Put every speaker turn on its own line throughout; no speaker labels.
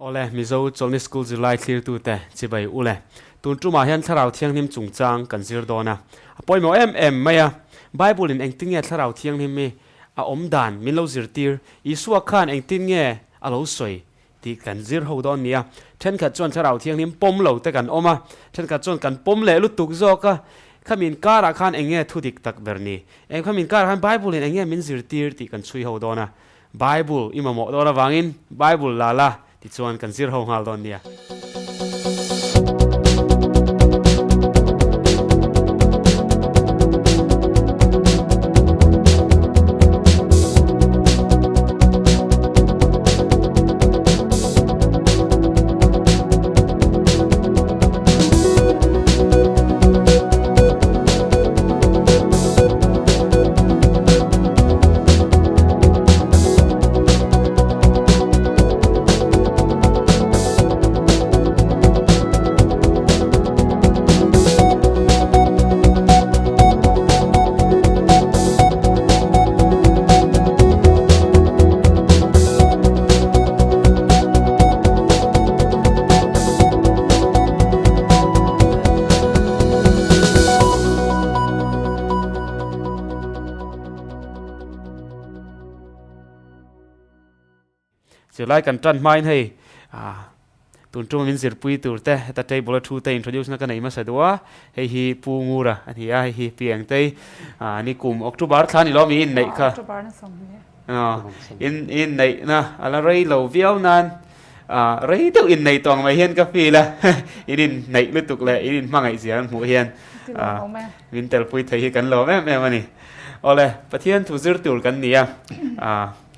Awle, Mizo Chawlhni School zirlai thlirtute chibai ule. Tun tumah hian Thlarau Thianghlim chungchang kan zir dawn a. A pawimawh em em mai a. Bible in engtin nge Thlarau Thianghlim hi a awm dan min lo zirtir? Isua khan engtin nge a lo sawi tih kan zir ho dawn nia. Thenkhat chuan Thlarau Thianghlim pawm lo te kan awm a, thenkhat chuan kan pawm leh lutuk zawk a. Khami inkarah khan eng nge thu dik tak ber ni? Eng khami inkarah khan Bible in eng nge min zirtir tih kan chhui ho dawn a. Bible i mamawh dawn avangin Bible la la tichuan kan zir ho nghal dawn nia. Zirlai kan tan hmain hei tun ṭuma min zirpui tur te heta table a thu te introduce na ka nei hmasa duh a, hei hi Pu Ngura a ni a, hei hi Pi Engtei ni kum October thla ni lawm i inneih kha in inneihna a la rei lo viau nan rei deuh inneih tawh ang mai hian ka feel a, in inneih lutuk leh in inhmangaih zia an hmuh hian min telpui thei hi kan lawm em em a ni. Awle, Pathian thu zir tur kan ni a,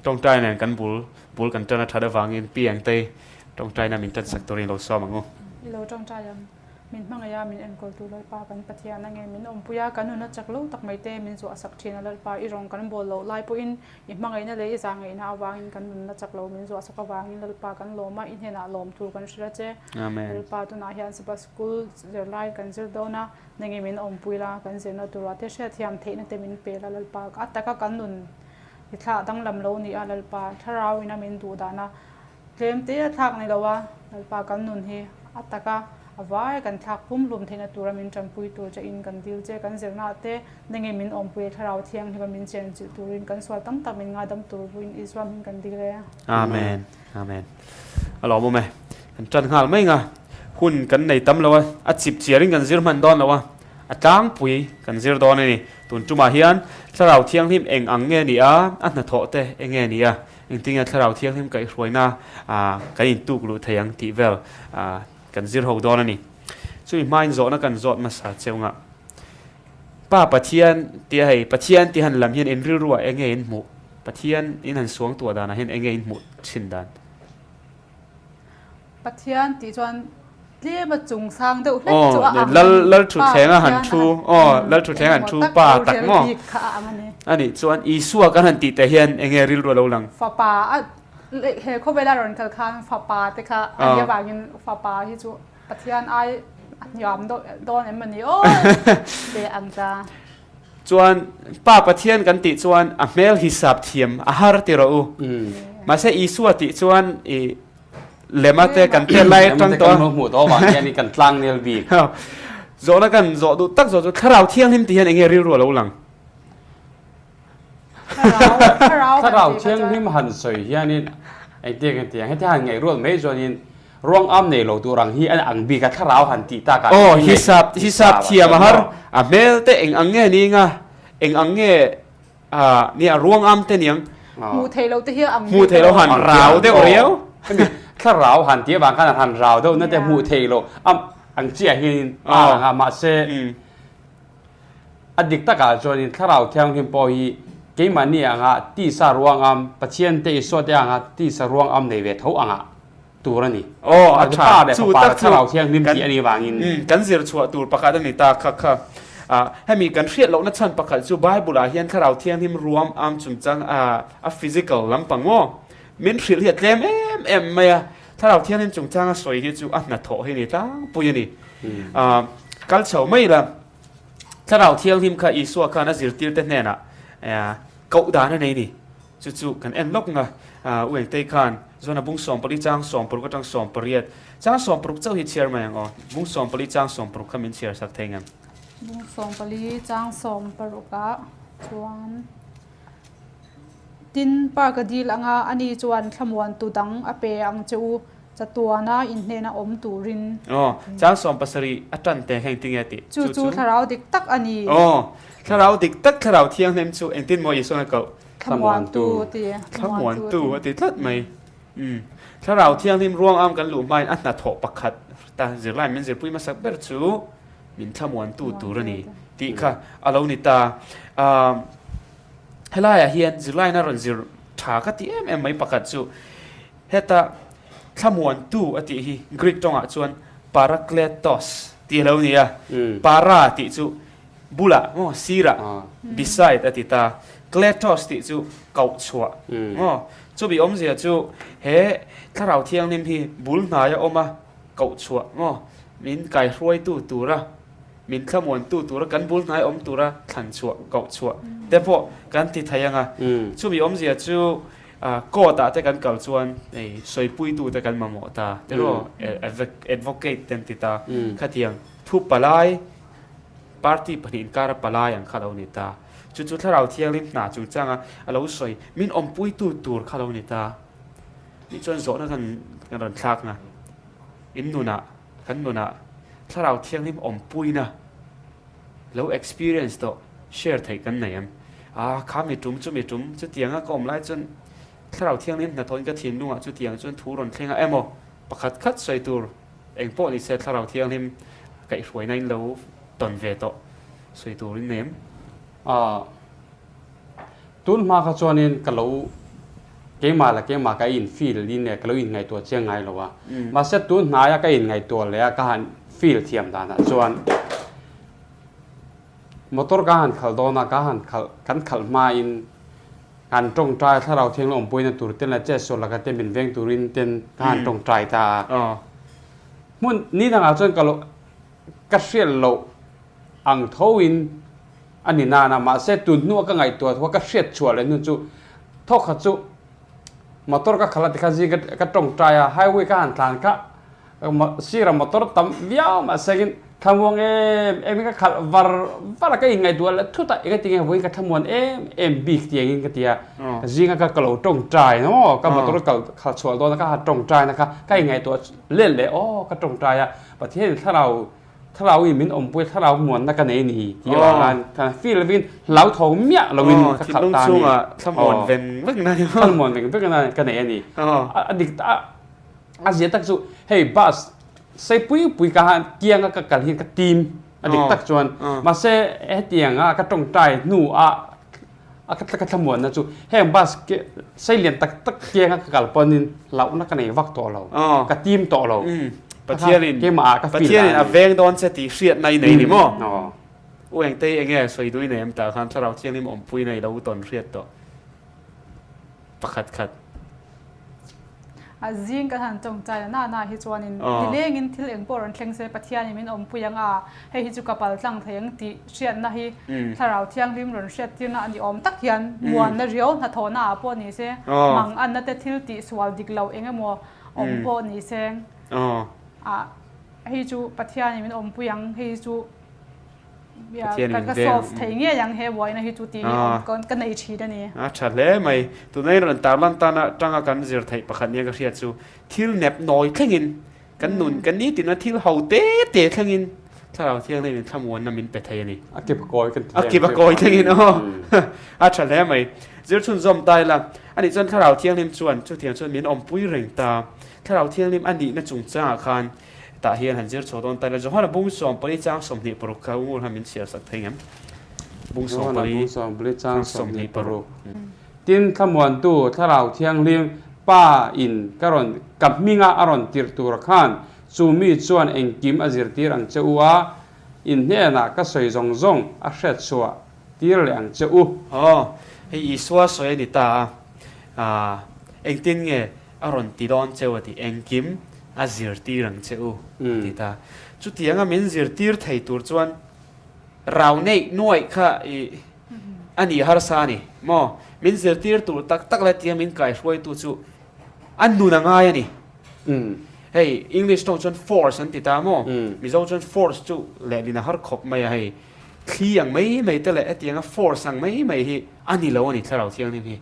tawngtai nen kan bul bul kan tan a that avangin Pi Engtei tawngtaina min tan sak turin lo sawm ang u.
I lo tawngtai ang. Min hmangaih a, min enkawltu Lalpa kan Pathian a nge min awmpui a, kan nuna chak lo tak mai te min zuah sak thin a Lalpa i rawng kan bawl loh lai pawhin i hmangaihna leh i zahngaihna avangin kan nunna chak lo min zuah sak avangin Lalpa kan lawm a, i hnenah lawm tur kan hrilh a che. Lalpa tunah hian Sabbath School zirlai kan zir dawn a, Nenge min awmpui la, kan zirna turah te hriatthiam theihna te min pe la Lalpa. A taka kan nun i thlah danglam lo ni a Lalpa. Thlarau ina min duh dahna tlem te a thlak ni lo a Lalpa kan nun hi a taka a vai kan thlak pumhlum theihna tura min tanpui tur che in kan dil che kan zirna ah te nenge min awmpui a Thlarau Thianghlim a min chenchilh turin kan sual tam tak min ngaidam tur buin Isua hming kan dil e.
Amen. Amen. A lawmawm e. Kan tan nghal mai nga. Hun kan nei tam lo a, a chip chiarin kan zir hman dawn lo a, a tlangpui kan zir dawn a ni. Tun tumah hian Thlarau Thianghlim eng ang nge ni a, a hnathawh te eng nge ni a, engtin nge Thlarau Thianghlim kaihhruaina kan intuk luh thei ang tih vel kan zir ho dawn a ni. Chumi hmain zawhna kan zawt hmasa cheu ngah. Pa Pathian tia hei Pathian tih han lam hian in rilruah eng nge in hmuh? Pathian in han suang tuah danah hian eng nge in hmuh thin dan?
Pathian tih chuan tlem a chung sang deuh hlek chu a ang.
Lal lal thutthleng a han thu aw lal thutthleng a han thu pa tak maw?
Kha a ang a ni.
A nih chuan Isua kan han tih teh hian eng nge rilru a lo lang?
Fapa a he khawvela rawn kal khan fapa te kha a nih avangin fapa hi chu Pathian ai a hniam dawn em ani aw te ang ta.
Chuan Pa Pathian kan tih chuan a hmel hisap thiam a har ti rawh u. Mahse Isua tih chuan i lema te kan tel lai atang tawh a.
Lema te kan lo hmuh tawh avang hian i kan tlang nel bik.
Zawhna kan zawh duh tak zawh chu Thlarau Thianghlim tih hian enge rilru a lo lang?
Thlarau Thianghlim han sawi hianin engtiang engtiang heti han ngaih rual mai chuanin Ruang am nei lo tur ang hi an ang bik a thlarau han tih tak ah
Aw hisap hisap thiam a har a hmel te eng ang nge ni nga eng ang nge ah nia ruang am te niang
Hmuh theih loh te hi ang
hmuh theih loh han rau deuh riau
hemi thlarau han tih avang khan han rau deuh na te hmuh theih loh am ang chiah hian a ang a mahse A dik takah chuanin Thlarau Thianghlim pawh hi keimahni anga tisa ruangam, Pathian te Isua te anga tisa ruangam nei ve tho anga tur a ni.
Aw, a tha.
Pa leh
Chu
Fapa
tak
leh
chu
Thlarau Thianghlim
kan
tih a nih vangin.
umm kan zir chhuah tur pakhat a ni ta kha kha. Ah, hemi kan hriat lohna chhan pakhat chu Bible ah hian Thlarau Thianghlim ruam am chungchang ah a physical lampang maw min hrilh hi a tlem em em mai a. Thlarau Thianghlim chungchang a sawi hi chu a hnathawh hi ni tlangpui a ni. Ah, kal chho mai ila. Thlarau Thianghlim kha Isua khan a zirtirte hnenah koh dan a nei ni. Chu chu kan en lawk nga. U Engtei khan Zona bung 14 chang 16 atang 18 chang 16 chauh hi chhiar mai ang aw. Bung 14 chang 16 kha min chhiar sak thei ngem?
Bung 14 chang 16 ah chuan Tin, Pa ka dil anga ani chuan thlamuantu dang a pe ang che u, chatuana inhnena awm turin.
Aw, chang 17 a tan te kha engtin nge tih?
Chu chu thlarau dik tak a ni.
Aw, thlarau dik tak thlarau thianghlim chu engtin maw Isuan a koh?
Thlamuantu a ti.
Thlamuantu a ti tlat mai. Umm, thlarau thianghlim ruang am kan luh hmain a hnathawh pakhat ta zirlai min zirpui hmasak ber chu min thlamuantu tur a ni tih kha a lo ni ta. Aaa. Helaiah hian zirlaina rawn zir tha ka ti em em mai pakhat chu heta thlamuantu a tih hi Greek tawngah chuan parakletos tih a lo ni a, para tih chu bulah maw sirah beside a ti ta, kletos tih chu koh chhuah maw chumi awmzia chu he thlarau thianghlim hi bul hnaia awm a koh chhuah maw min kaihruaitu tura Min thlamuantu tura kan bul hnai awm tura thlan chhuah, koh chhuah te pawh kan ti thei ang a. Chumi awmzia chu court ah te kan kal chuan hei sawipuitu te kan mamawh ta tiraw advocate te an ti ta. Khatiang thu palai party pahnih inkara palai ang kha lo ni ta. Chu chu thlarau thianghlim hna chungchanga a lo sawi min awmpuitu tur kha lo ni ta. Tih chuan zawhna kan rawn thlak na in nunah. Kan nunah Thlarau Thianghlim awmpuina lo experience tawh share theih kan nei em? Ah, kha mi tum chu mi tum, chutianga ka awm lai chuan Thlarau Thianghlim hnathawhin ka thinlungah chutiang chuan thu rawn thleng a emaw pakhat khat sawi tur eng pawh ni se Thlarau Thianghlim kaihhruaina in lo tawn ve tawh sawi tur in nei em?
Ah. Tun hma kha chuanin ka lo keimah leh keimah ka in feel in leh ka lo inngaihtuah chiang ngai lo a. Mahse tun hnaia ka inngaihtuah leh a ka han feel thiam danah chuan motor ka han khalh dawn a, ka han khalh kan khalh hmain kan tawngtai thlarau thianghlim awmpuina tur te leh chetsual laka te min veng turin ten ka han tawngtai ta a. Hmun ni dangah chuan ka lo ka hriat loh ang thoin a ni nana, mahse tun hnua ka ngaihtuah thu a ka hriat chhuah leh hnu chu thawk khat chu motor ka khalh a tikha zing ka tawngtai a, highway ka han tlan kha sirah motor tam viau mahse in thlamuang em em in ka khalh var var a ka inngaihtuah leh thut a engati nge vawiin ka thlamuan em em bik tiang in ka ti a, zinga ka ka lo tawngtai na maw ka motor kal khalh chhuah dawn a ka han tawngtai na kha ka inngaihtuah let leh aw ka tawngtai a Pathianin thlarau Thlarau in min awmpui thlarau muanna ka nei ni tih avang khan ka feel lovin hlauthawng miah lovin ka khalh ta a ni.
Thlamuan veng vek na ni.
Thlamuan veng vek na ka nei a ni. A dik a a zia tak chu hei bus sei pui pui ka han kianga ka kal hian ka tim a dik tak chuan mahse hetianga ka tawngtai hnu a A ka ka thlamuanna chu heng bus ke sei lian tak tak kianga ka kal pawnin hlauhna ka nei vak tawh lo. Ka tim tawh lo.
Pathianin
keimah ah ka feel
Pathianin a veng dawn che tih hriatna i nei ni maw? U Engtei enge sawi duh i nei em tah khan Thlarau Thianghlim awmpuina i lo tawn hriat tawh pakhat khat.
A zing kan han tawngtai a nana hi chuanin nilengin thil eng pawh rawn thleng se Pathianin min awmpui ang a, hei hi chu ka pal tlang thei ang tih hriatna hi Thlarau Thianghlim rawn hriattirna a ni awm tak hian muanna riau hnathawhna ah pawh ni se, mang anna te thil tih sual dik loh eng emaw awm pawh ni se, hei chu Pathianin min awmpui ang, hei hi chu Ka solve thei ngei ang he buaina hi chu tih hi awm ka nei thin a ni.
A tha hle mai. Tuna in rawn tarlan tana tanga kan zir theih pakhat nia ka hriat chu thil nep nawi thlengin kan nun kan nitin a thil ho te te thlengin Thlarau Thianghlim in thlamuanna min pe thei a ni.
A kip a kawi kan ti
A kip a kawi thlengin aw. A tha hle mai. Zir chhunzawm ta ila anih chuan Thlarau Thianghlim chuan chutiang chuan min awmpui reng ta. Thlarau Thianghlim a nihna chungchangah khan Tah hian han zir chho dawn ta ila, Johana bung 14 chang 26 kha ngur khan min chhiar sak thei ngem? Bung 14 chang 26.
Tin, Thlamuantu, Thlarau Thianghlim, Pa in ka rawn, ka hminga a rawn tirh tur khan chu mi chuan engkim a zirtir ang che u a, in hnenah ka sawi zawng zawng a hriat chhuah tir leh ang che u.
Aw, hei Isua sawi a ni ta a, ah, engtin nge A rawn ti dawn cheu a ti, engkim a zirtir ang che u a ti ta. Chutianga min zirtir thei tur chuan rau neih nuaih kha i a nih harsa a ni maw? Min zirtir tur tak tak leh tia min kaihruaitu chu a nun a ngai a ni. Hei English tawng chuan force an ti ta maw? Mizo chuan force chu lehlin a har khawp mai a hei. Thli ang mai mai te leh hetianga force ang mai mai hi a ni lo a ni Thlarau Thianghlim hi.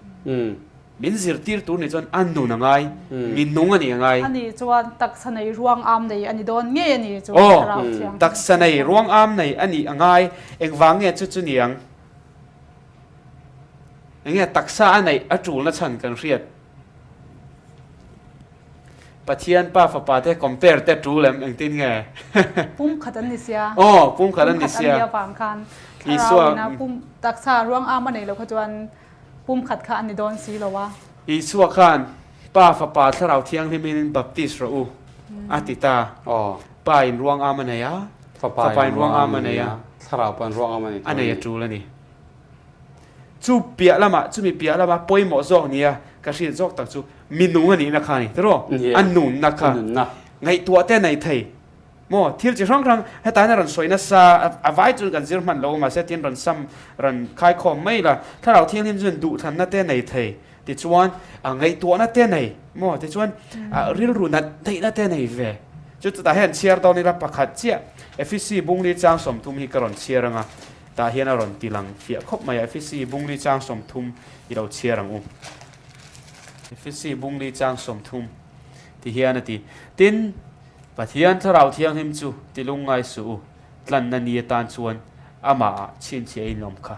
Min zirtir tur nih chuan a nun a ngai, mi nung a nih a ngai.
A nih chuan taksa nei ruang am nei a ni dawn ngei a ni chu Thlarau Thianghlim.
Aw, taksa nei ruang am nei a nih a ngai. Engvang nge chu chu ni ang? Enge taksa a neih a tulna chhan kan hriat? Pathian Pa Fapa te compare te tul em engtin nge?
Pumkhat an ni sia.
Aw, pumkhat an ni sia.
Pumkhat an nih avang khan Thlarau ina pum taksa ruang am a neih loh kha chuan pumkhat kha an ni dawn si lo a.
Isua khan Pa Fapa Thlarau Thianghlimin baptist rawh u a ti ta.
Aw.
Pa in ruang am a nei a, Fapa in ruang am a nei a.
Thlarau pawh in ruang am a nei
a nei a tul a ni. Chu piah lamah, chumi piah lama pawimawh zawk nia ka hriat zawk tak chu mi nung a nihna kha a ni tiraw? A nunna kha ngaihtuah te a nei thei maw? Thil chi hrang hrang hetah hian a rawn sawi nasa, a vai chuan kan zir hman lo mahse tin rawn sam rawn khaikhawm mai la, Thlarau Thianghlim chuan duhthlanna te a nei thei tichuan ngaihtuahna te a nei maw? Tichuan rilru nat theihna te a nei ve. Chu chutah hian chhiar dawn ila pakhat chiah Efisi Bungli chang 30 hi ka rawn chhiar ang a. Tah hian a rawn ti lang fiah khawp mai a, Efesi bungli chang 30 i lo chhiar ang u. Efesi bungli chang 30 ti hian a ti, Tin, Pathian Thlarau Thianghlim chu ti lungngai suh u, tlanna ni atan chuan amahah chhinchhiah in awm kha.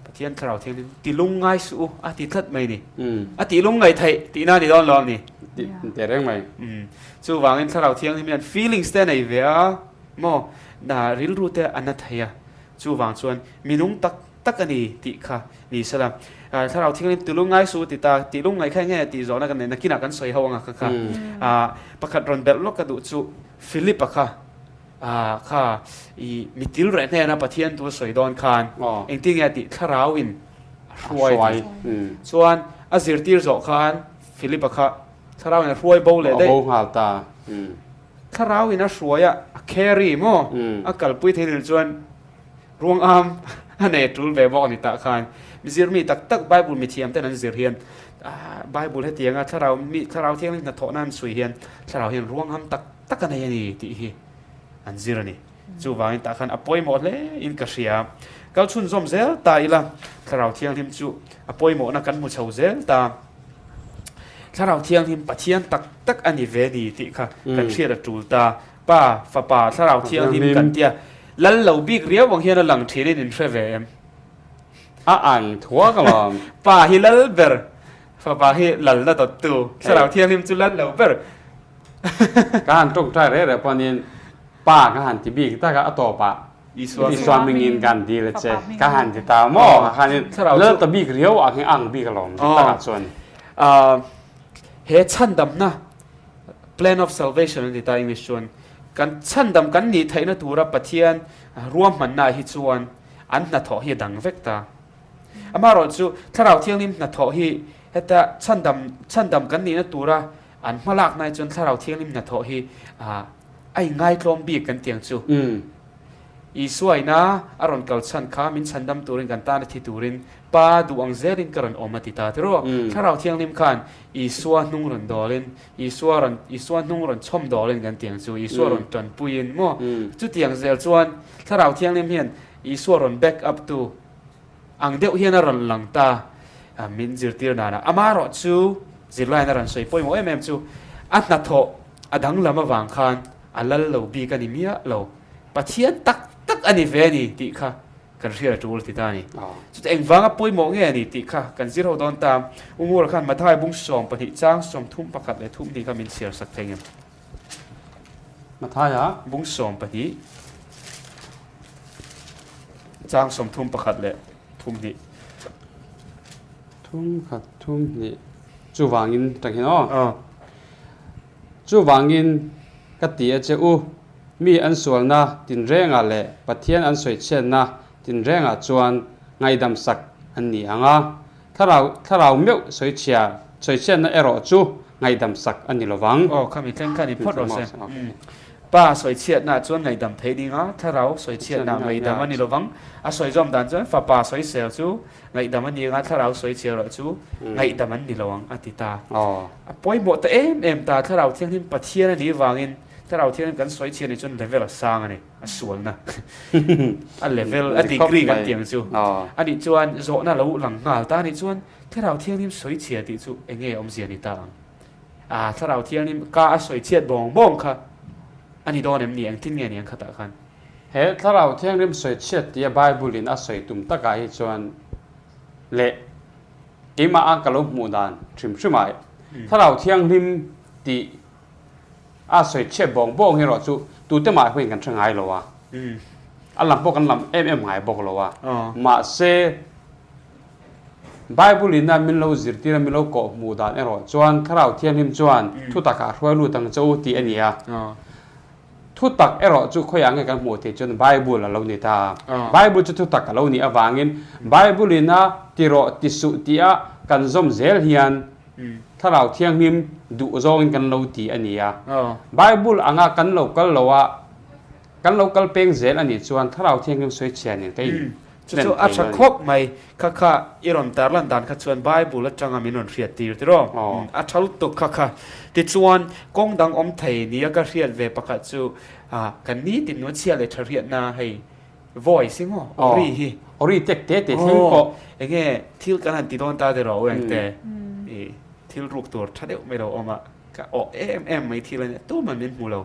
Pathian Thlarau Thianghlim ti lungngai suh u a ti tlat mai ni. A tih lungngaih theih tihna a ni dawn lo a ni.
Teh reng mai.
Chuvangin Thlarau Thianghlim hian feelings te a nei ve a. Maw? Na rilru te a na thei a, chuvang chuan mi nung tak tak a ni tih kha ni sela. Thlarau Thianghlim ti lungngai su ti ta, tih lungngaih kha enge tih zawhna kan nei, nakinah kan sawi ho anga kha kha. Pakhat rawn belh lawk ka duh chu Philip-a kha kha i mi til reh hnena Pathian tu a sawi dawn khan engtin nge a tih Thlarauin a hruai tih. Chuan a zirtir zawh khan Philip-a kha Thlarauin a hruai bo leh daih.
A bo nghal ta.
Thlarau in a hruai a, a carry maw? A kalpui thei nen chuan ruang am a nei a tul ve bawk a ni tah khan. Mi zir mi tak tak Bible mi thiam ten an zir hian Bible hetianga thlarau mi thlarau thianghlim hnathawhna an chhui hian thlarau hian ruang am tak tak a nei a ni tih hi an zir a ni. Chuvangin tah khan a pawimawh hle in ka hria. Kal chhunzawm zel ta ila thlarau thianghlim chu a pawimawhna kan hmu chho zel ta. Thlarau Thianghlim Pathian tak tak a ni ve ni tih kha kan hriat a tul ta. Pa, Fapa, Thlarau Thianghlim kan tia lal lo bik riau ang hian a lang thin in in hre ve em?
A ang thuak alawm.
Pa hi lal ber, Fapa hi lalna dawttu, Thlarau Thianghlim chu lal lo ber.
Ka han tawngtai reh reh pawhin Pa ka han ti bik tak a, a tawpah Isua hmingin kan dil a che. Ka han ti ta maw? Ka khanin lal ta bik riau ah khin ang bik alawm dik takah chuan.
He chhandamna, plan of salvation an ti ta English chuan, kan chhandam kan nih theihna tura Pathian ruahmanna hi chuan an hnathawh hi a dang vek ta. Amaherawhchu chu Thlarau Thianghlim hnathawh hi heta chhandam chhandam kan nihna tura an hmalakna hi chuan Thlarau Thianghlim hnathawh hi A inngaitlawm bik kan tiang chu. Isua ina a rawn kal chhan kha min chhandam turin kan tana thi turin Pa duh ang zelin ka rawn awm a ti ta tiraw. Thlarau Thianghlim khan Isua hnung rawn dawlin, Isua rawn Isua hnung rawn chhawm dawlin kan tiang chu. Isua rawn tanpuiin maw? Chutiang zel chuan Thlarau Thianghlim hian Isua rawn back up tu Ang deuh hian a rawn lang ta min zirtir nana. Amaherawh chu zirlaiin a rawn sawi pawimawh em em chu a hnathawh a danglam avang khan a lal lo bik a ni miah lo. Pathian tak tak a ni ve a ni tih kha kan hriat a tul ti ta a ni. Chutah engvanga pawimawh nge a ni tih kha kan zir ho dawn ta. U Ngura khan Mathai bung 12 chang 30 pakhat leh 32 kha min chhiar sak thei ngem.
Mathaia
bung 12 Chang 31 leh 32.
Thum khat thum hnih chuvangin tang hian aw. Aw. Chuvangin ka ti a che u, mi an sualna tinrengah leh Pathian an sawichhiatna tinrengah chuan ngaihdam sak an ni ang a, thlarau thlarau meuh sawichhia sawichhiatna erawh chu ngaihdam sak a ni lovang.
Aw, khami thleng kha ni phawt rawh se. Pa sawichhiatnaah chuan ngaihdam thei dinga Thlarau sawichhiatnaah ngaihdam a ni lovang. A sawi zawm dan chuan Fapa sawisel chu ngaihdam a ni anga Thlarau sawichhiah erawh chu ngaihdam an ni lo ang a ti ta. A pawimawh ta em em ta, Thlarau Thianghlim Pathian a nih vangin Thlarau Thianghlim kan sawichhiah nih chuan level a sang a ni, a sualna a level a degree kan tih ang chu a nih chuan zawhna lo lang nghal ta a nih chuan Thlarau Thianghlim sawichhiah tih chu eng nge awmzia ni ta ang? A Thlarau Thianghlim ka a sawi chhiat bawng bawng kha a ni dawn em ni? Engtin nge ni ang khatah khan?
He Thlarau Thianghlim sawi chhiat tia Bible-in a sawi tum takah hi chuan leh keimah a ka lo hmuh dan hrim hrimah Thlarau Thianghlim tih a sawi chhiat bawng bawng hi erawh chu tute mah pawhin kan hre ngai lo a, a lam pawh kan lam em em ngai bawk lo a, mahse, Bible in a min lo zirtir a min lo kawh hmuh dan erawh chuan Thlarau Thianghlim chuan thutak ah hruai lut ang che u tih a ni a. Thutak erawh chu khawiah nge kan hmuh theih chuan Bible a lo ni ta. Bible chu thutak a lo nih avangin Bible in a ti rawh ti suh tih a kan zawm zel hian Thlarau Thianghlim duh zawngin kan lo ti a ni a. Bible anga kan lo kal lo a kan lo kal peng zel a nih chuan Thlarau Thianghlim sawi chhia nen ka in
Chu chu a tha khawp mai. Kha kha i rawn tar lan dan kha chuan Bible atanga min rawn hriat tir tiraw? A tha lutuk kha kha. Tichuan kawng dang awm thei nia ka hriat ve pakhat chu kan nitin nua chhia leh tha hriatna hei voice hi maw ori hi.
Ori tek te te thleng pawh.
Enge thil kan han ti dawn ta tiraw u engte i thil ruk tur tha deuh mai lo awm a ka awh em em mai thil a nia tuman min hmu lo.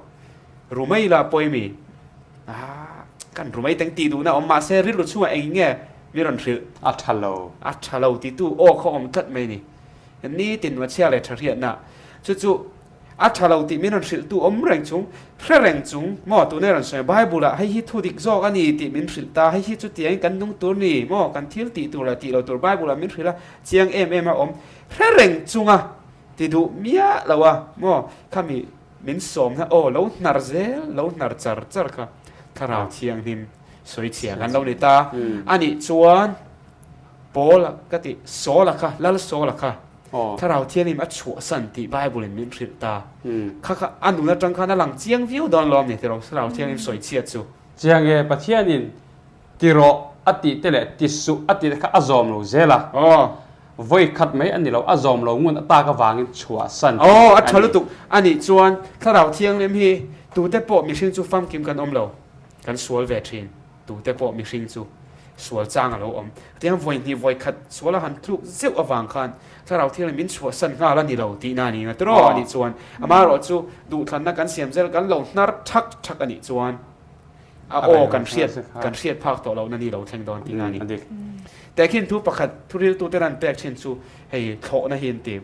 Rumei la pawimi ah kan rumei teng tih duhna awm mahse rilru chhungah eng nge mi rawn hrilh?
A tha lo.
A tha lo titu aw kha awm tlat mai ni. Nitin Machhia leh Thahriatna chu chu a tha lo tih min rawn hrilhtu awm reng chung, hre reng chung maw tuna i rawn sawi Bible ah hei hi thu dik zawk a ni tih min hrilh ta, hei hi chutiangin kan nung tur ni maw kan thil tih tur leh tih lo tur Bible ah min hrilh a chiang em em a awm hre reng chunga ti duh miah lo a maw khami Min sawmna aw lo hnar zel, lo hnar char char kha Thlarau Thianghlim sawi chhia kan lo ni ta. A nih chuan Paula ka tih Saula kha, Lal Saula kha Thlarau Thianghlim a chhuahsan tih Bible in min hrilh ta. Kha kha a nun atang khan a lang chiang viau dawn lo a ni tiraw Thlarau Thianghlim sawi chhiat chu.
Chiang e, Pathianin Ti rawh a tih te leh ti suh a tih te kha a zawm lo zel a. Vawi khat mai a ni lo, a zawm lo ngun a tak avangin chhuah san
tih a ni. Aw, a tha lutuk a nih chuan Thlarau Thianghlim hi tute pawh mihring chu famkim kan awm lo, kan sual ve thin, tute pawh mihring chu sual chang a lo awm. Tiang vawi hnih vawi khat sual a han tluk zeuh avang khan Thlarau Thianghlim min chhuah san nghal a ni lo tihna a ni nga tiraw a nih chuan amaherawh chu duhthlanna kan siam zel kan lo hnar thak thak a nih chuan A aw kan hriat kan hriat phak tawh lohna ni lo thleng dawn tih a ni. Tehkhin thu pakhat thuriltu te ran pek thin chu hei thlawhna hi an ti.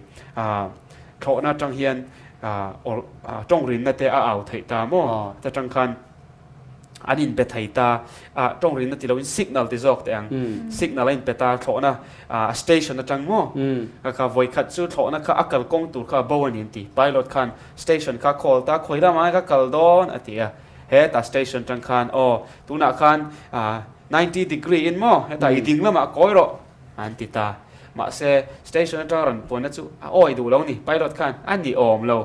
Thlawhna atang hian tawng rinna te a au theih ta maw? Ta tang khan an inpe thei ta. Tawng rinna ti loin signal ti zawk teh ang. Signal a inpe ta thlawhna station atang maw? Kha vawikhat chu thlawhna kha a kalkawng tur kha a bo a ni an ti. Pilot khan station kha call ta khawi lamah nge ka kal dawn a ti a. Heta station tang khan aw tunah khan 90 degree in maw heta i ding lamah kawi rawh an ti ta. Mahse station atanga rawn puanna chu a awi duh lo ni pilot khan a ni awm lo.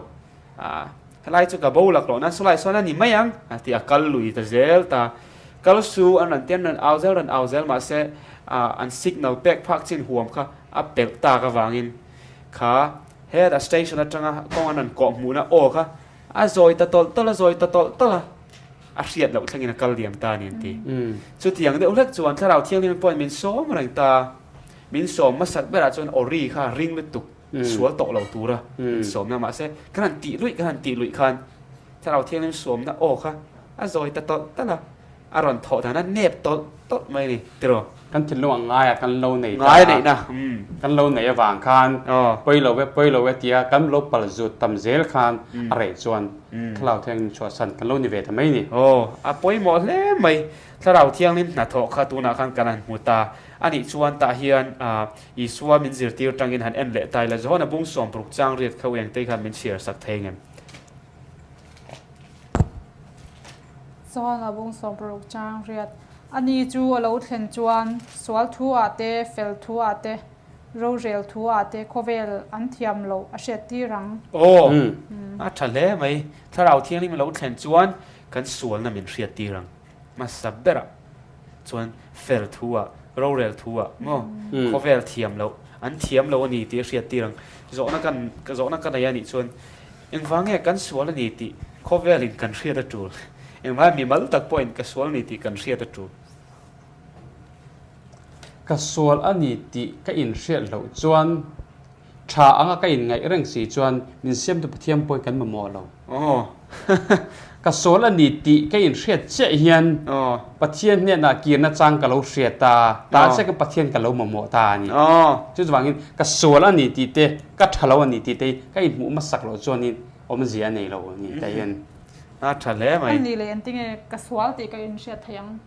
Helai chu ka bo lak loh nan sawlai sawn a ni mai ang a ti a kal lui ta zel ta. Kal su an rawn ti an rawn au zel rawn au zel mahse an signal pek phak chin huam kha a pelh tak avangin kha heta station atanga kawng an rawn kawh hmuhna aw kha A zawi ta tawlh tawlh a, zawi ta tawlh tawlh a, a hriat loh thlengin a kal diam ta a ni an ti. Chutiang deuh hlek chuan Thlarau Thianghlim pawhin min sawm reng ta. Min sawm hmasak berah chuan Ori kha ring lutuk, sual tawh lo tura min sawmna mahse kan han tih luih kan han tih luih khan Thlarau Thianghlim sawmna aw kha a zawi ta tawlh tawlh a. A rawn thawh dan a nep tawlh tawlh mai a ni tiraw.
Kan thinlung ang ngaia kan lo nei
ta a, neihna
kan lo neih avang khan pawi lo e pawi lo e tia kan lo pal zut tam zel khan a reh chuan Thlarau Thianghlim chhuahsan kan lo ni ve ta mai a ni.
Aw, a pawimawh hle mai. Thlarau Thianghlim hnathawh kha tunah khan kan han hmu ta. A nih chuan tah hian Isua min zirtir tangin han en leh ta ila Johana bung sawmparuk chang riat kha Uengtei khan min chhiar sak thei ngem?
Chuan a bung 60 chang riat. Ani chu a lo thlen chuan sual thu ah te, fel thu ah te, rorel thu ah te khawvel an thiam loh a hriat tir ang.
Aw. A tha hle mai. Thlarau Thianghlim a lo thlen chuan kan sualna min hriattir ang. Hmasa berah chuan fel thu ah, rorel thu ah maw khawvel thiam loh, an thiam lo a ni tih a hriattir ang. Zawhna kan, zawhna ka nei a nih chuan engvang nge kan sual a ni tih khawvelin kan hriat a tul. Engvang mimal tak pawhin ka sual a ni tih kan hriat a tul.
Ka sual a ni tih ka inhriat loh chuan Tha anga ka inngaih reng si chuan min siamtu Pathian pawhin kan mamawh lo. Ka sawl a ni tih ka inhriat chiah hian Pathian hnenah kirna chang ka lo hria ta, tah chiah khan Pathian ka lo mamawh ta a ni. Chu chuvangin ka sual a ni tih te, ka tha lo a ni tih te hi ka inhmuh hmasak loh chuanin awmzia a nei lo a ni tah hian.
A tha hle mai.
A ni leh engtinge ka sual tih ka inhriat thei ang?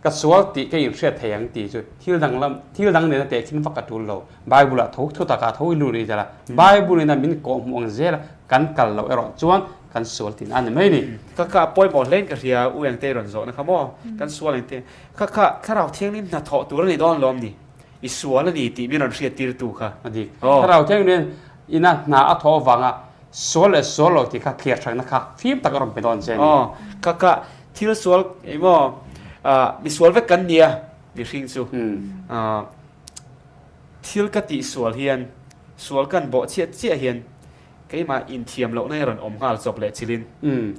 Ka sual tih ka inhriat thei ang tih chu thil dang lam, thil dang nena tehkhin vak a tul lo. Bible ah tho thu takah tho i lut rih tel a, Bible ina min kawhhmuh ang zela kan kal loh erawh chuan kan sual tihna a ni mai ni.
Ka kha pawimawh hlein ka hria, U Engtei rawn zawhna kha maw? Kan sual engte? Ka kha Thlarau Thianghlim hnathawh tur a ni dawn lawm ni? I sual a ni tih min rawn hriat tir tu kha.
A dik. Thlarau Thianghlim ina hna a thawh avanga sual leh sual lo tih kha thliar hrangna kha fim tak a rawn pe dawn che a ni.
Aw, ka kha Thil sual emaw misual vek kan nia mihring chu thil ka tih sual hian sual kan bawh chiah chiah hian keimah inthiam lohna hi rawn awm nghal chawp leh chilin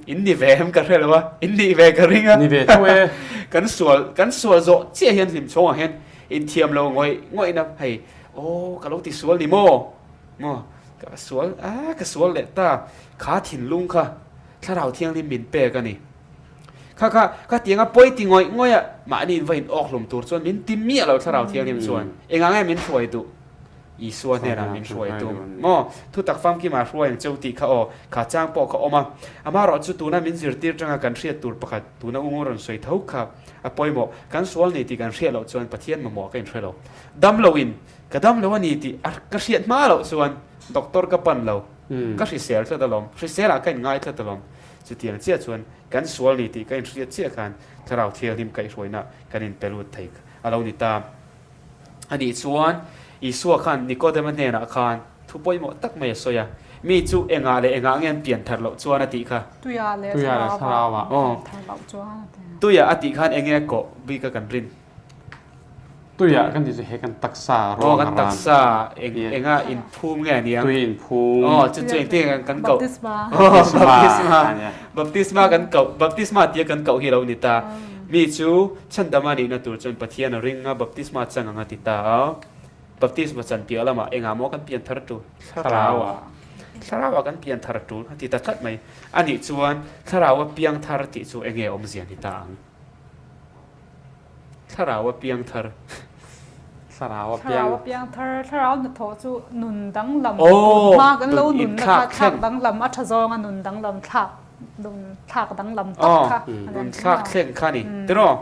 in ni ve em ka hre lo a in nih ve ka ring a
ni ve tho e
kan sual kan sual zawh chiah hian hlim chhawngah hian inthiam lo ngawih ngawihna hei aw ka lo ti sual ni maw maw ka sual a ka sual leh ta kha thinlung kha Thlarau Thianghlim min pek a ni. Kha kha, kha tianga pawi ti ngawih ngawih a, mahni in va in awk hlum tur chuan min ti miah lo Thlarau Thianghlim chuan. Engah nge min hruai duh? Isua hnenah min hruai tum. Maw? Thutak famkimah hruai ang cheu tih kha aw, kha chang pawh kha awm a. Amaherawh chu tuna min zirtir tanga kan hriat tur pakhat, tuna u rawn sawi tho kha a pawimawh. Kan sual ni tih kan hriat loh chuan Pathian mamawh ka inhre lo. Dam loin ka dam lo a ni tih a ka hriat hma loh chuan doctor ka pan lo. Ka hrisel tlat alawm, hriselah ka inngai tlat alawm. Chutiang chiah chuan kan sual ni tih ka inhriat chiah khan Thlarau Thianghlim kaihhruaina kan inpe lut thei a lo ni ta. A nih chuan Isua khan Nikodema hnenah khan thu pawimawh tak mai a sawi a, Mi chu engah leh engah nge an pian thar loh chuan a tih kha.
Tuiah leh Thlarauah pian thar loh chuan a ti.
Tuiah a tih khan enge a kawh bik a kan rin?
Tuiah kan tih chu he kan taksa
ruang a ran. Aw kan taksa eng enga inphum nge ania?
Tui inphum.
Aw chu chu engtin nge kan koh?
Baptisma.
Baptisma. Baptisma kan koh baptisma tia kan koh hi lo ni ta. Mi chu chhandama nihna tur chuan Pathian a ring a baptisma chang ang a ti ta a. Baptisma chan piah lamah engah maw kan pian thar tul? Thlarauah. Thlarauah kan pian thar tul a ti ta tlat mai. Anih chuan thlarau a piang thar tih chu enge awmzia ni ta ang? Thlarau a piang thar.
Thlarau a piang.
Thlarau a piang thar. Thlarau hnathawh chu nun danglam hma kan lo nun na kha thlak danglam a tha zawnga nun danglam thlak nun thlak danglam tak kha.
Nun thlak thleng kha ni. Tiraw?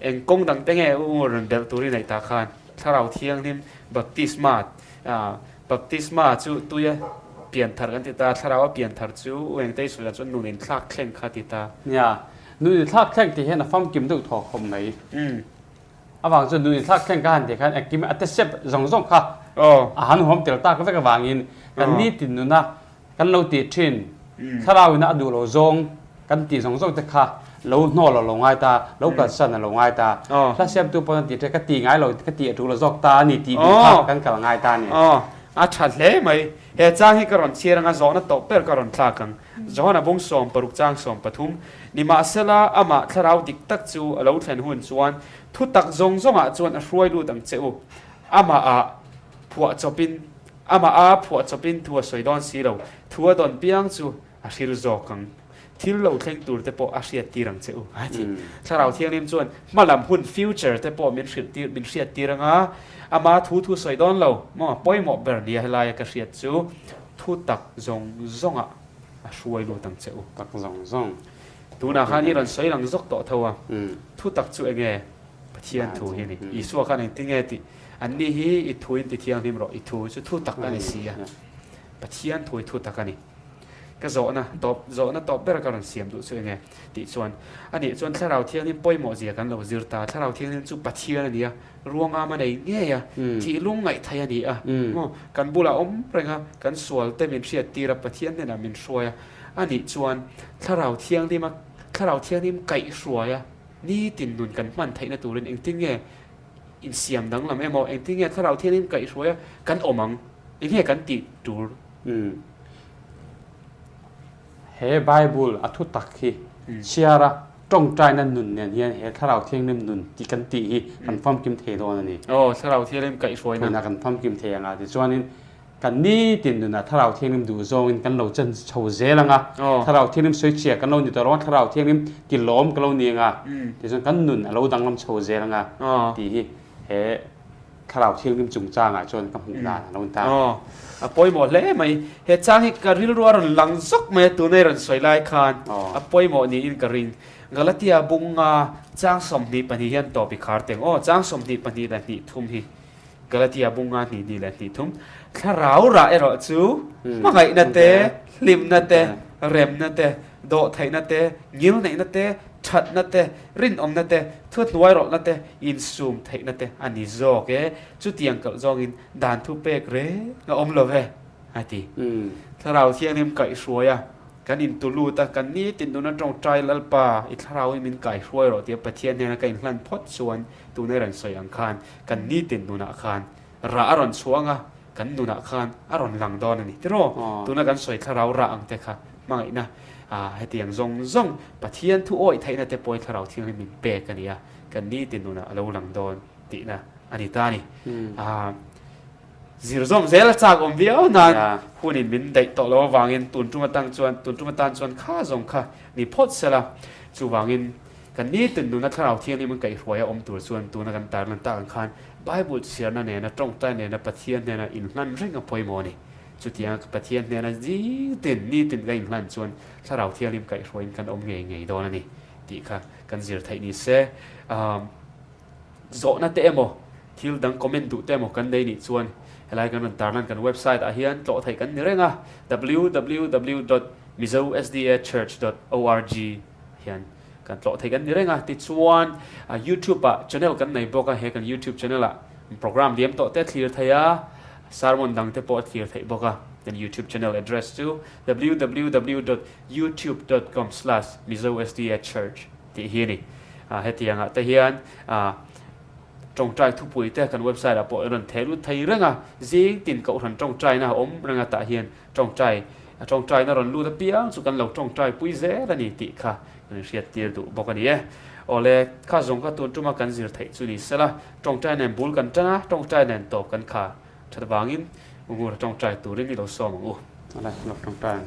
Eng kawng dang te nge u rawn belh tur i neih tah khan Thlarau Thianghlim baptisma baptisma chu tuia pian thar kan ti ta Thlarau a pian thar chu u engte i sawi dan chuan nun inthlak thleng kha ti ta.
Nia. Nun inthlak thleng tih hian a famkim deuh thaw khawp mai. Avang chuan nun inthlak thleng ka han tih khan engkim a tesep zawng zawng kha a han huam tel tak vek avangin kan nitin nuna kan lo tih thin thlarau ina a duh lo zawng kan tih zawng zawng te kha lo hnawl a lo ngai ta, lo kalsan a lo ngai ta. Hla siamtu pawn a tih thin ka ti ngai lo, ka tih a tul lo zawk ta a ni tih duh kha kan kal ngai ta a ni.
A tha hle mai. He chang hi ka rawn chhiar anga zawhna tawp ber ka rawn thlak ang. Johana bung 16 chang 13, Nimahsela, amah thlarau dik tak chu a lo thlen hun chuan thu tak zawng zawngah chuan a hruai lut ang che u. Amah ah phuah chawpin, amah a phuah chawpin thu a sawi dawn si lo, thu a dawn piang chu a hril zawk ang. Thil lo thleng tur te pawh a hriat tir ang che u. A ti. Thlarau Thianghlim chuan hmalam hun, future, te pawh min hrilh tir, min hriat tir anga ama thu thu sawi dawn lo maw? Pawimawh ber nia helaia ka hriat chu thu tak zawng zawngah a hruai lut ang che u.
Tak zawng zawng.
Tunah khan i rawn sawi lang zawk tawh tho a, thu tak chu enge Pathian thu hi a ni. Isua khan engtin nge tih? Anni hi i thu in ti thianghlim rawh, i thu chu thu tak a ni si a. Pathian thu hi thu tak a ni. Ka zawhna tawp, zawhna tawp ber ka rawn siam duh chu enge tih chuan, anih chuan Thlarau Thianghlim pawimawh zia kan lo zir ta, Thlarau Thianghlim chu Pathian a ni a, ruangam a nei ngei a, thih lung ngaih thei a ni a, maw? Kan bulah awm reng a, kan sual te min hriat tir a, Pathian hnenah min hruai a, anih chuan Thlarau Thianghlim a, Thlarau Thianghlim kaihhruai a, nitin nun kan hman theihna turin engtin nge insiam danglam emaw, engtin nge Thlarau Thianghlim kaihhruai a kan awm ang, enge kan tih tur?
Umm. He Bible a thu tak hi chhiar a tawngtaina nun nen hian he Thlarau Thianghlim nun tih kan tih hi kan famkim thei dawn a ni.
Aw, Thlarau Thianghlim kaihhruaina.
Nunah kan famkim thei ang a, tichuanin kan nitin nunah Thlarau Thianghlim duh zawngin kan lo chen chho zel ang a, Thlarau Thianghlim sawichhia kan lo ni tawh lo a, Thlarau Thianghlim tilawm ka lo ni ang a, tichuan kan nun a lo danglam chho zel ang a tih hi he Thlarau Thianghlim chungchangah chuan ka hmuh dan a lo ni ta.
Aw, a pawimawh hle mai. He chang hi ka rilru a rawn lang zawk mai a, tuna i rawn sawi lai khan a pawimawh niin ka ring. Galatia bunga chang 22 hian tawp i khar teng. Aw, chang 22 leh hnih thum hi Galatia bunga hnih hnih leh hnih thum. Thlarau rah erawh chu hmangaihna te, hlimna te, remna te, dawhtheihna te, ngilneihna te, thatna te, rinawmna te, thuhnuairawlhna te, insum theihna te a ni zawk e. Chutiang kalh zawngin dan thu pek reng a awm lo ve, a ti. Thlarau Thianghlim kaihhruai a, kan intu lut a, kan nitin nuna tawngtai Lalpa, i thlarauin min kaihruai rawh tia Pathian hnena ka inhlan phawt chuan tuna i rawn sawi ang khan kan nitin nunah khan rah a rawn chhuang a, kan nunah khan a rawn lang dawn a ni. Tiraw? Tuna kan sawi thlarau rah ang te kha hmangaihna hetiang zawng zawng Pathian thu awih theihna te pawhin thlarau thianghlim min pek a ni a, kan nitin nunah a lo lang dawn tihna a ni ta a ni. Zir zawm zel a chak awm viau nan hunin min daih tawh lo avangin tun tum atang chuan tun tum atan chuan kha zawng kha ni phawt sela chuvangin Kan nitin nuna Thlarau Thianghlim an kaihhruai a awm tur chuan tuna kan tarlan tak ang khan Bible chhiarna nena tawngtai nena Pathian hnena inhlan reng a pawimawh a ni. Chutianga Pathian hnena nitin nitin ka inhlan chuan Thlarau Thianghlim kaihhruaiin kan awm ngei ngei dawn a ni tih kha kan zir theih ni se. Zawhna te emaw thil dang comment duh te emaw kan nei nih chuan helai kan rawn tarlan kan website ah hian tlawh theih kan ni reng a www dot mizosdachurch dot org hian kan tlawh thei kan ni reng a, tichuan youtube ah channel kan nei bawk a, he kan youtube channel ah program liam tawh te thlir thei a, sermon dang te pawh a thlir theih bawk a, kan youtube channel address chu www dot youtube dot com slash mizosdachurch tih hi a ni. Hetiang ah te hian tawngtai thupui te kan website ah pawh rawn theh lut thei reng a, zing tin kohhran tawngtaina a awm reng a tah hian Tawngtai, a tawngtaina rawn lut apiang chu kan lo tawngtai pui zel a ni tih kha kan inhriattir duh bawk a ni e. Awle, kha zawng kha tun tuma kan zir theih chu ni sela, tawngtai nen bul kan tan a, tawngtai nen tawp kan kha that avangin Ungura tawngtai turin i lo sawm ang u.
Awle, lo tawngtai ang.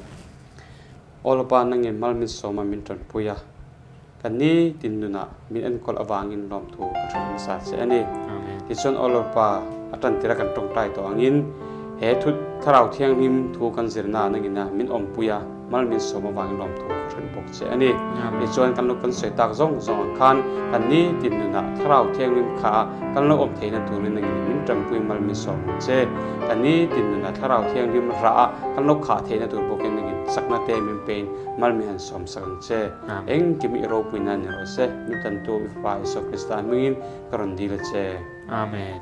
Aw Lapa, nangin mal min sawm a, min tanpui a. Ka ni tin nunah min enkawl avangin lawmthu ka hrilh hmasa che a ni. Tichuan Aw Lalpa, a tantira kan tawngtai tawh angin he thu Thlarau Thianghlim thu kan zirna nangina min awmpui a, mal min sawm avangin lawmthu ka hrilh bawk che a ni. Tichuan kan lo kan sawi tak zawng zawng ang khan kan ni tin nunah Thlarau Thianghlim kha kan lo awm theihna turin nangin min tanpui mal min sawm ang che. Kan ni tin nunah Thlarau Thianghlim rah a kan lo khah theihna tur bawkin nangin chakna te min pein mal min han sawm sak ang che. Engkim i ropui nan ni rawh se, mi tantu i Fapa Isua Krista hmingin ka rawn dil a che.
Amen.